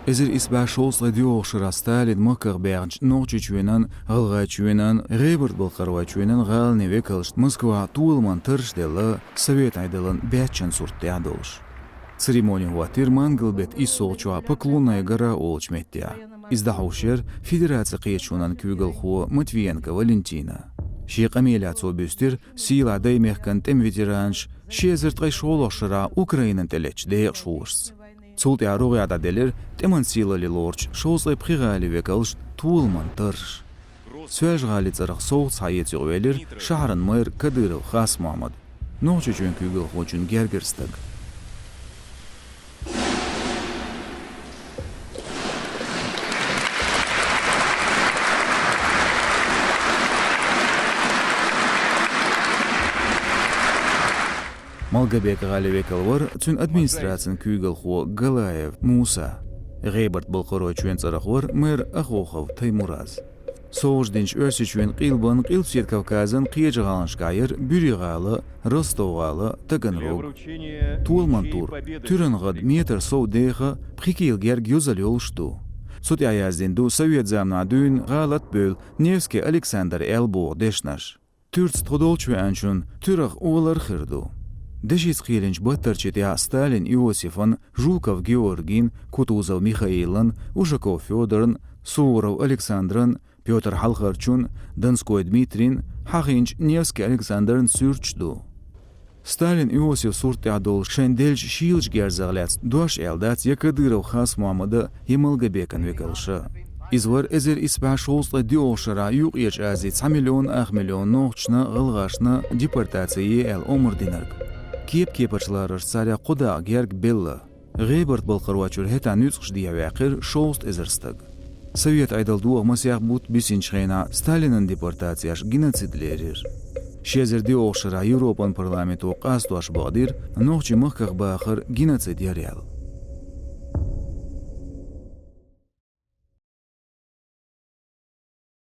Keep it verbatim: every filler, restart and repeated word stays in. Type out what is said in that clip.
Эзар исс бӀе шовзткъе доьалгӀачу шарахь Сталин махках баьхначу Нохчийчоьнан, ГӀалгӀайчоьнан, ГӀебарта-Балкхаройчоьнан гӀаланийн векалшна Москвахь толаман тарраш делла Совет Ӏедалан баьччан сурт тӀехь долуш. Церемони хӀоттийра Мангал-беттан иссалгӀачохь Поклонная гора олучу меттехь. Иза дӀахьуш яра Федерацин кхеташонан куьйгалхо Матвиенко Валентина. Шен къамелехь цо буьстира сийлахь даймехкан тӀеман ветеранаш ши эзар ткъе шолгӀачу шарахь Украинана тӀелеттачу декъашхошца. Цул тӀаьхьа рогӀехь дӀаделира тӀеман сийлалле лоручу шовзткъе пхи гӀалин векалшна толаман тарраш. Соьлжа-ГӀалин цӀарах совгӀат схьаэца юкъавелира шахьаран мэр Кадыров Хас-Мохьмад. Нохчийчоьнан куьйгалхочун гергара стаг. Малгобек-ГӀалин векал вара цуьнан администрацин куьйгалхо Галаев Муса. ГӀебарта-Балкхаройчоьнан цӀарах вара мэр Ахохов Таймураз. СовгӀаташ динчу Оьрсийчоьнан къилбан, Къилбаседа Кавказан кхечу гӀаланашкахь яра БуьригӀала, РостовгӀала, Таганрог. Толаман тур, туьран гӀада метр сов деха, пхи кила герга йозалла йолуш ду. Цу тӀехь яздина ду совет заманахь дуьйна гӀалат а бевлла Невский Александр аьлла боху дешнаш. Туьрца тхо долчу веанчун туьрах олар хир ду. Дешица кхелинчу баттарчийн тӀехь Сталин Иосифан, Жуков Георгин, Кутузов Михаилан, Ушаков Фёдоран, Суворов Александран, Пётр Хьалхарчун, Донской Дмитрин, хьахийначу Невский Александран суьрташ ду. Сталин Иосиф сурт тӀехь долуш шайн деллачу шийлачу герзах лаьцна дош аьлла дац я Кадыров Хас-Мохьмада, я Малгобекан векалша. Иза вара эзар исс бӀе шовзткъе доьалгӀачу шарахь Юккъерчу Азин цхьа миллион ах миллион нохчашна, гӀалгӀашна депортаци е аьлла омра динарг. Кеп-кепарчу лараршца царех кхо дакъа герга белла. ГӀебарта-Балкхаройчуьра хӀетахь нуьцкъаш дехьаваьккхира шовзткъа эзар стаг. Совет Ӏедал доха масех бутт бисинчу хенахь Сталинан депортацеш геноцид лерира. Ши эзар доьалгӀачу шарахь Европан парламенто къастош бакъдира нохчийн махках бахар геноцид яра аьлла.